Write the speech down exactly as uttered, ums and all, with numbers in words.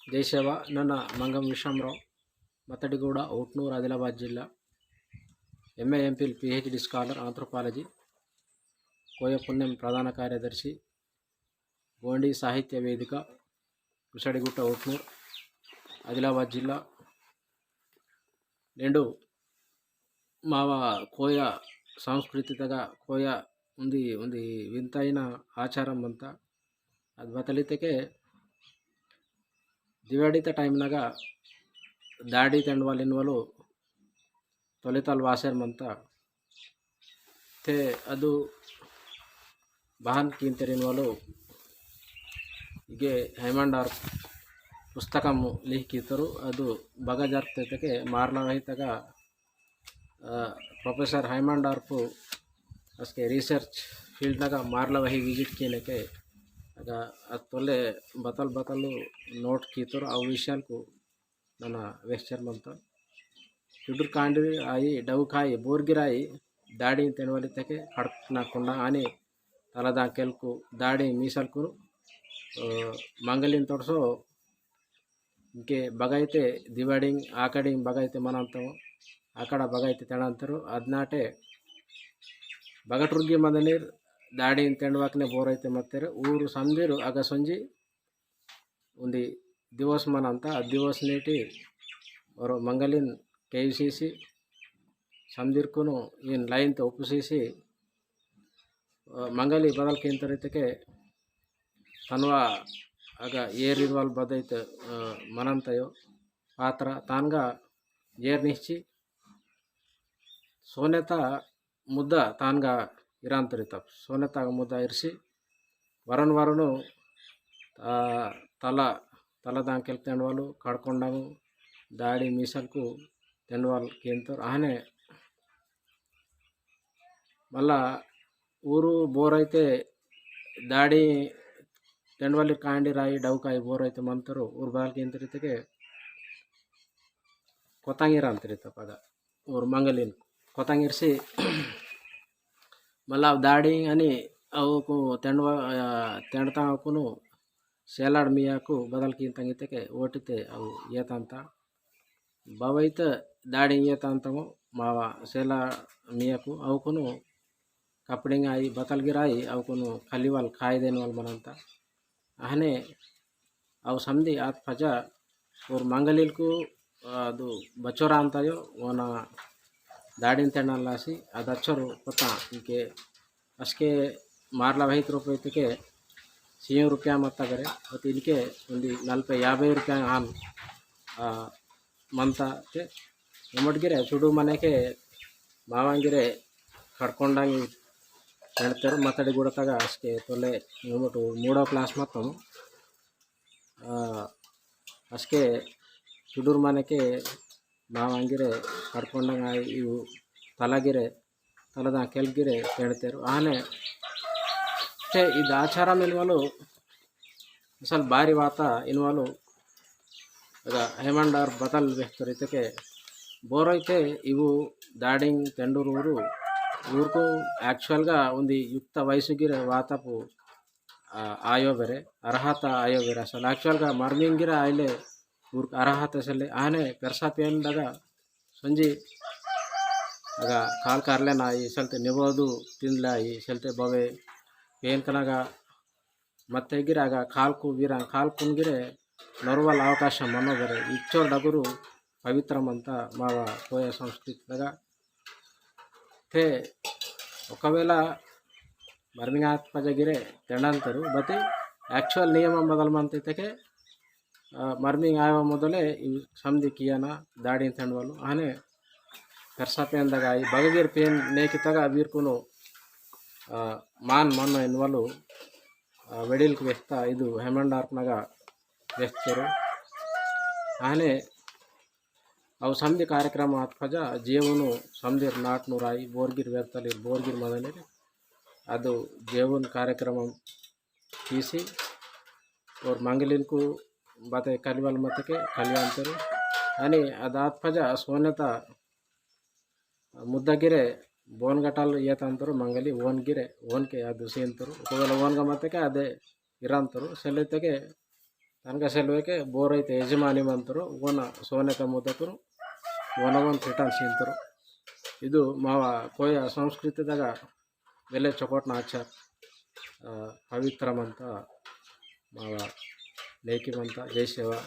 जय सेवा, नन्ना मंगम विश्रामराव, मतड़ीगूड़ा, उटनूर, आदिलाबाद जिल्ला। MA, MPhil, PhD scholar, anthropology, कोया पुनेम प्रधान कार्यदर्शी, गोंडी साहित्य वेदिका, कुसड़ीगुट्टा, उटनूर, आदिलाबाद जिल्ला। नेंडु मावा कोया संस्कृति तगा कोया उंदी, उंदी विंताइना आचारम मंता। अद बतलितेके दिवाड़ीता time नगा दाड़ी तेंडवाल इनवालु तोलेताल वासेर मंता। ते अदु बहान कींतेर इनवालु इगे हैमंडार पुस्तकम लिहि कीतरु। अदु बगा जरतेतेके मारला वही तगा, अ, प्रोफेसर हैमंडार्फ असके research field नगा मारला वही visit कीनेके अगा अतोले बतल बतल note कीतोर। आ विषयालकु नना वेहचेर मंता। चुडुर कांडी आई, डौकाई, बोरगिराई, दाड़ी तेंडवालितेके खड़कना कुंडा आनी तलदा केलकु दाड़ी मीसलकुनु, अ, मंगलिन तोड़सो इंके बगाइते दिवाड़िंग, आकड़िंग बगाइते मनांतमो, आकड़ा बगाइते तेंडांतरु, अदनाटे बगटुर्गी मंदनीर दाड़िंग तेंडवाकने बोरैते मत्तेर, ऊरु संदिरु अगसोंजी उंदी दिवस मनांता, आ दिवस नेटी ओरो मंगलिन केवीसीसी संदिरकुनु इन line ते उपसीसी, अ, मंगली बदल केंतरितके तनवा अगा एर इनवाल बदैत, अ, मनंतयो पात्र तानगा एर निश्ची सोनेता मुद्दा तानगा इरांतरितप। सोनेता मुद्दा इर्सी वरन वरनु, आ, तला, तला दांकेल तेंडवालु, कड़कोंडांगु, दाड़ी मीसलकु तेंडवाल केंतोर। आहने मल्ला ऊरु बोरैते दाड़ी तेंडवाली कांडी राई डौकाई बोरैते मंतोर, ऊरु बाल केंतरितके कोतांगिर अंतरित पद। ऊरु मंगलिन कोतांगिरसी मल्ला दाड़ी अनि अवकु तेंडवा, आ, तेंडता अवकुनु सेलाड़ मियाकु बदल कींतंगितके ओटिते अव येतंता। बवैत दाड़ी येतंतमु मावा सेला मियाकु अवकुनु कपड़िंग आई बतल गिराई अवकुनु खलीवाल खाई देनवाल मनंता। अहने अव समदी आत फजा ओर मंगलिलकु, आ, अदु बचोर अंतयो ओना दाड़िन तेंडन लासी अद अचोर पता इंके असके मारला वहित रुपये तके सीएम रुपया मत्ता करे, अति इनके उंदी नलपे याबे रुपया आन, आ, मंता ते उमट गिरे चुडू मनेके मावांगिरे खड़कोंडांगी तेंडतेर मतड़ी गुड़तगा असके तोले उमट मूडो class मत्तम। आ, असके चुडूर मानेके मावांगिरे कड़कोंडंग आई इवु तलागिरे, तलदा केलगिरे तेंडतेरु। आने ते इद आचारम इनवालु असल बारी वाता इनवालु अगा हेमंडार बतल वेहतोर इतके बोरो इते इवु दाड़िंग तेंडुर ऊरु ऊरकु actual गा उंदी युक्त वयसुगिरे वातपु आ, आयो बेरे, अर्हता आयो बेरे असल। Actual गा मर्मिंगिरा आइले उर्क अर्हता असले आने पेरसा पेन दगा संजी अगा काल कारले ना आई सलते निबोदु तिंदले आई सलते बवे पेन कनगा मत्ते गिरा अगा काल कु वीरा काल कुन गिरे नरवाल अवकाश मनो बेरे इच्चोर डगुरु पवित्र मंता मावा कोया संस्कृति दगा ते ओकवेला मर्मिंग आत पजा गिरे तेंडांतरु, बती actual नियम बदल मंत इतके, आ, मर्मिंग आयवा मोदले इव समदी कियाना दाड़िन तेंडवालु, आने पेरसा पेन दगा आई, बगगिर पेन नेकितगा वीरकुनु, आ, मान मनो इनवालु, आ, वेडिलकु वेहता इदु हेमंडार्पनगा वेहतेरु। आने अव समदी कार्यक्रम आत पजा जेवनु समदीर नाटनु राई बोरगिर वेरतलीर बोरगिर मदनीर अदु जेवन कार्यक्रम कीसी ओर मंगलिनकु बते कलिवाल मतके कलियांतरु। अनि अद आत पजा सोनेता मुद्दा गिरे बोन गटाल येतंतुरु मंगली ओन गिरे, ओन के अदु सेंतुरु। ओकवेला ओन गमतेके अदे इरंतुरु, सेलेतेके तनका सेलवेके बोरैते यजमानी मंतुरु, ओन सोनेत मुदतुरु, ओन ओन फिटन सेंतुरु। इदु मावा कोया संस्कृति दगा वेले चोकोटना आचार, अ, पवित्र मंता, मावा लेकी मंता, जय सेवा।